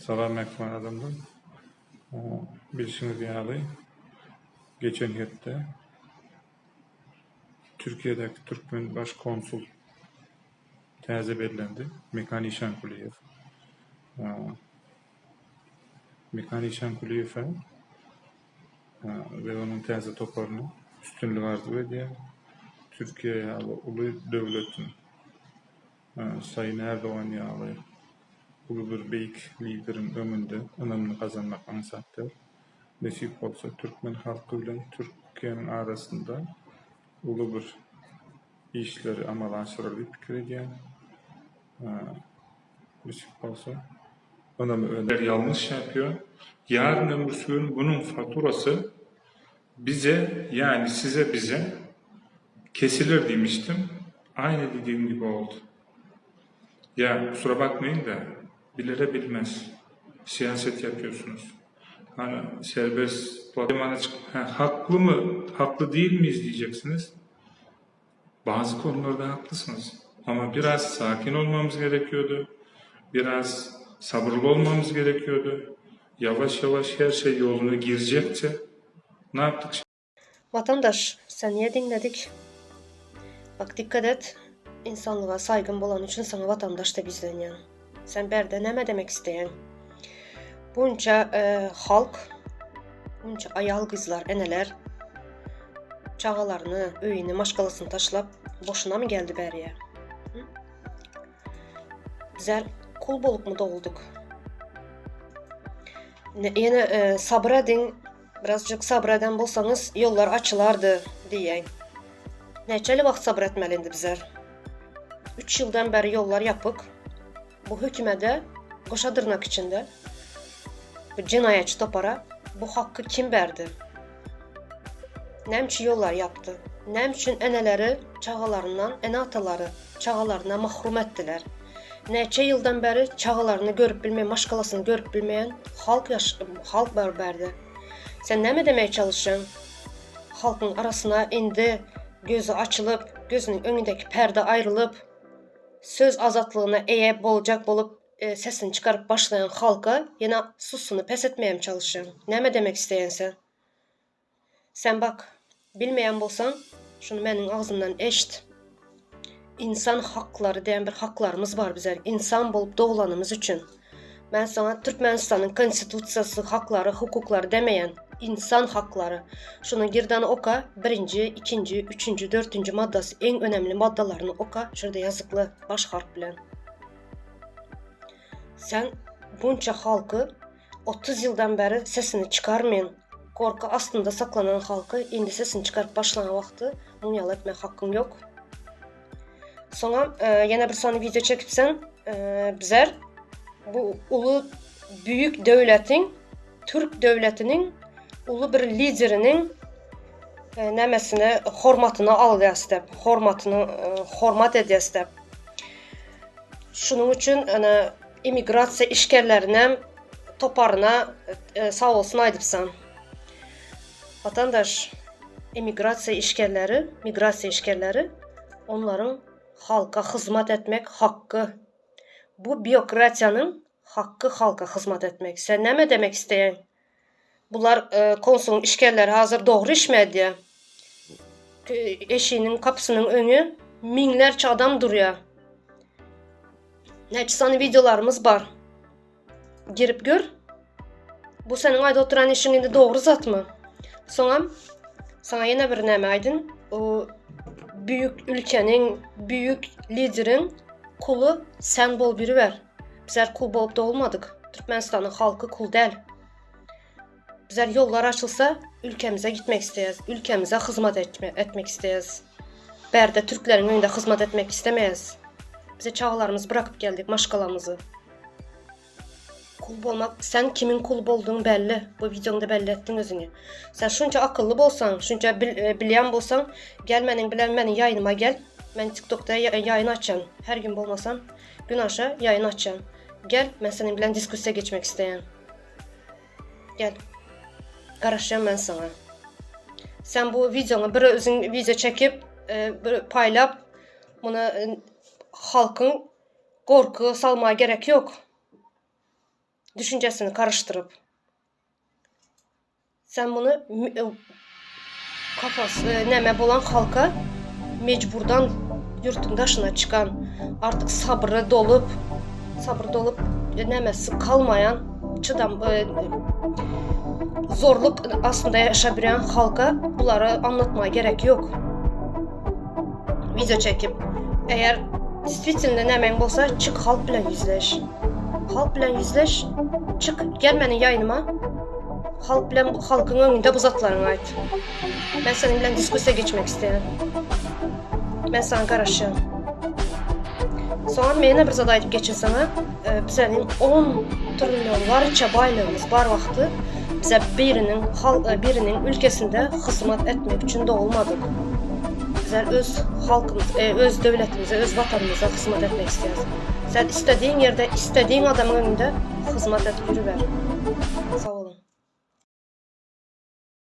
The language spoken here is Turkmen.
Salam mähriban adamlar. Bilşiňiz ýaly, geçen hepde Türkiýedäki türkmen baş konsul täze bellendi, Mekan Işankulyýew. Mekan Işankulyýewe we onuň täze toparyna üstünlik arzuw edýär. Türkiýe ýaly uly döwletiň Saýyn Erdogan ýaly uly bir beýik lideriň öňünde ynamyny gazanmak aňsat däl. Nesip bolsa türkmen halky bilen Türkiýäniň arasynda uly bir işleri amala aşyrar diýip pikir edýän. Nesip bolsa ynamy öne. Ýalňyş ýapýar. Ýaryn ömürsü gün bunuň faturasy bize ýani size bize Kesiler diýmişdim, aýny diýdigim gibi oldy. Ýa, kusura bakmaýyň-da, bilere bilmez siýaset ýapýorsunuz. Hany serbest platformana çykyp, hä, haklymy, hakly diýilmiyiz diýjeksiniz. Bazı konularda haklysyňyz. Ama biraz sakin olmamyz gerekiyordu. Biraz sabyrly olmamyz gerekiyordu. Ýawaş ýawaş her şey ýoluna girjekdi. Ne yapdyk? Watandaş, sen niye diňledik? Bak dikkat et, insanlyga saýgym bolany üçin saňa watandaş dep ýüzlenýän. Sen bärde näme demek isleýäň? Bunça e, halk, bunça aýal gyzlar, eneler çagalaryny, öýüni, maşgalasyny taşlap boşuna mı geldi bäriye? Bizler kul bolupmy doguldyk? Ýene e, sabyr ediň, Birazjyk sabyr eden bolsaňyz ýollar açylardy diýýäň. Näçeli wagt sabyr etmeli indi bizler? 3 ýyldan bäri ýollar ýapyk. Bu hökümede goşa dyrnak içinde bu jenaýatçy topara bu haky kim berdi? Näme üçin ýollar ýapdy? Näme üçin eneleri çagalaryndan, ene-atalary çagalaryna mahrum etdiler? Näçe ýyldan bäri çagalaryny görüp bilmeýän, maşgalasyny görüp bilmeýän halk ýaş halk bar bärde. Sen näme demeye çalışýaň? Halkyň arasyna indi gözi açylyp, gözüniň öňündäki perde aýrylyp, söz azatlygyna eýe boljak bolup sesini çykaryp başlaýan halka ýene sussuny pes etmegem çalyşýaň. Näme demek isleýäň sen? Sen bak, bilmeýän bolsaň, şuny meniň agzymdan eşit. Ynsan haklary diýen bir haklarymyz bar bize, ynsan bolup doglanymyz üçin. Men saňa Türkmenistanyň konstitusiýasy haklary, hukuklary demeýän, ynsan haklary. Şuny girden oka, birinji, ikinji, üçünji, dörtünji maddasy iň önemli maddalaryny oka, şurada ýazykly baş harp bilen. Sen bunça halky 30 ýyldan bäri sesini çykarmaýan, gorky astynda saklanan halky indi sesini çykaryp başlan wagty muň ýaly etmek hakkyň ýok. Soňam e, ýene bir sany wideo çekipsen, e, bizler bu uly büyük döwletiň Türk döwletiniň uly bir lideriniň e, nämesine hormatyny alýas diýip, hormatyny e, hormat edýäs diýip. Şunuň üçin ana immigrasiýa işgärlerine toparyna e, sag bolsun aýdypsan. Watandaş immigrasiýa işgärleri, migrasiýa işgärleri onlaryň halka hyzmat etmek hakky. Bu býokratiýanyň hakky halka hyzmat etmek. Sen näme demek isleýäň? Bular e, konsulyň işgärleri hazir dogry işmi edýär? Eşiniň kapysynyň öňi müňlerçe adam durýar. Näçe sany wideolarymyz bar. Girip gör. Bu seniň aýdyp oturan işiň indi dogry zatmy? Soňam saňa ýene bir näme aýdyn. O büyük ülkeniň, büyük lideriň kuly sen bolup ýürüber. Bizler kul bolup dogulmadyk. Türkmenistanyň halky kul däl. Bizler ýollar açylsa ülkemize gitmek isleýäs, ülkemize hyzmat etme, etmek isleýäs. Bärde türkleriň öňünde hyzmat etmek islemeýäs. Bize çagalarymyzy bırakyp geldik, maşgalamyzy. Kul bolmak, sen kimin kul bolduň belli. Bu videoňda belli etdiň özüňi. Sen şunça akylly bolsaň, şunça bil, e, bilýän bolsaň, gel meniň bilen meniň ýaýynyma gel. Men TikTokda ýaýyn açýan. Her gün bolmasam, gün aşa ýaýyn açýan. Gel, men seniň bilen diskussiýa geçmek isleýän. Gel. Garaşýan men saňa. Sen bu videoňy bir özüň video çekip, e, bir paýlap, muny e, halkyň gorky salmaga gerek ýok. Düşünjesini karyşdyryp. Sen muny e, kafasy e, näme bolan halka mejburdan ýurtuň daşyna çykan, artık sabry dolup, sabry dolup e, nämesi kalmaýan, çydam e, zorluk astynda ýaşabilýän halka bulary anlatmaga gerek ýok. Video çekip, eger действительно nämäň bolsa çyk halk bilen ýüzleş. Halk bilen ýüzleş, çyk gel meniň ýaýnyma. Halk bilen halkyň öňünde bu zatlaryňy aýt. Men seniň bilen diskussiýa geçmek isleýän. Men saňa garaşýan. Soňam men ýene bir zat aýdyp geçin saňa. E, bizeniň 10 trillionlarça baýlygymyz bar wagty bize biriniň hal e, biriniň ülkesinde hyzmat etmek üçin dogulmadyk. Bizler öz halkymyz, e, öz döwletimize, öz watanymyza hyzmat etmek isleýäris. Sen istediğin ýerde, istediğin adamyň öňünde hyzmat edip ýürüber. Sag boluň.